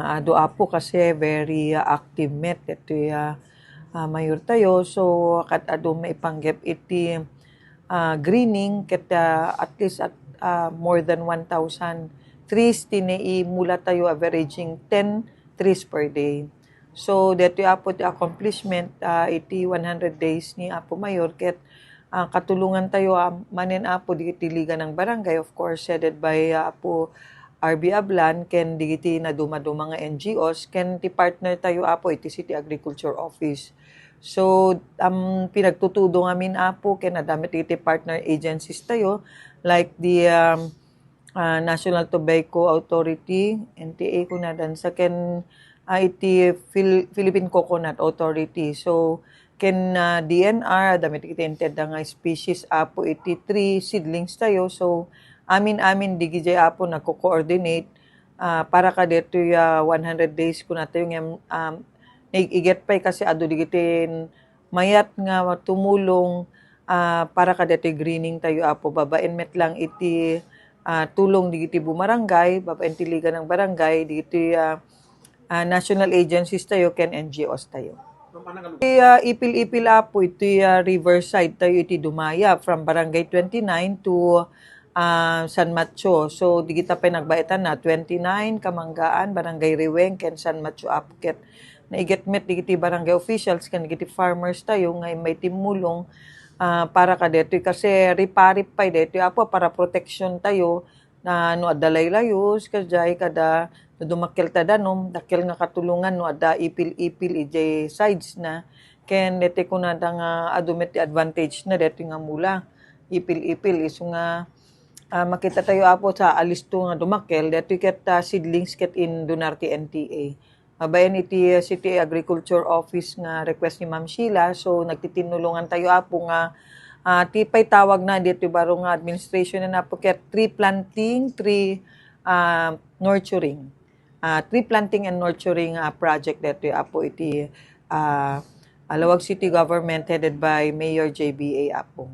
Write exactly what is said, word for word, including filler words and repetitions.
Adu, Apo, kasi very, ah, active met detoy, ah, ah, mayor tayo. So, ket adu maipanggep iti, ah, greening ket, ah, at least at, ah, more than one thousand trees ti naimula tayo, averaging ten trees per day. So, detoy, Apo, ti accomplishment, ah, iti one hundred days ni Apo Mayor ket, ah, katulongan tayo, ah, manen, Apo, dagiti Liga ng Barangay, of course, headed by, ah, Apo R B Ablan ken dagiti nadumaduma nga N G Os ken ti partner tayo, Apo, iti City Agriculture Office. So, um, pinagtutudo ngamin, Apo, ken adda met iti partner agencies tayo like the, um, ah, National Tobacco Authority, N T A kunadansa, ken, ah, iti Phil-, Philippine Coconut Authority. So, ken, ah, D N R, adda met iti intedda nga species, Apo, iti tree seedlings tayo. So, amin-amin dagijay, Apo, nagko-coordinate, ah, para kadetoy, ah, one hundred days kunatayo ngem, um, naiget pay kasi adu dagiti mayat nga tumulong, ah, para kadetoy greening tayo, Apo, babaen met lang iti, ah, tulong dagiti bumarangay, babaen ti Liga ng Barangay, dagiti, ah, ah, national agencies tayo ken N G Os tayo. Ti, ah, ipil-ipil, Apo, iti, ah, riverside tayo iti dumaya from Barangay twenty-nine to, ah, San Mateo. So, dagita pay nagbaetan na, twenty-nine, Kamanggaan, Barangay Riweng, ken San Mateo, Apo, ket naiget met dagiti barangay officials ken dagiti farmers tayo nga immay timmulong, ah, para kadetoy kasi riparip pay detoy, Apo, para protection tayo na no adda laylayos, kadiay kada no dumakkel ta danum, dakkel nga katulongan no adda ipil-ipil idiay sides na. Ken deti kunada nga adu met ti advantage na deti nga mula, ipil-ipil, isu nga, ah, makita tayo, Apo, sa alisto nga dumakkel, deti ket, ah, seedlings ket in Dunarte N T A. Babaen iti, ah, City Agriculture Office nga request ni Ma'am Sheila. So, nagtitinnulongan tayo, Apo, nga, ah, ti pay tawag na dito baro nga administration na, Apo, ket tree planting, tree, ah, nurturing. Ah, tree planting and nurturing, ah, project dito, Apo, iti, ah, Alawag City Government headed by Mayor J B A, Apo.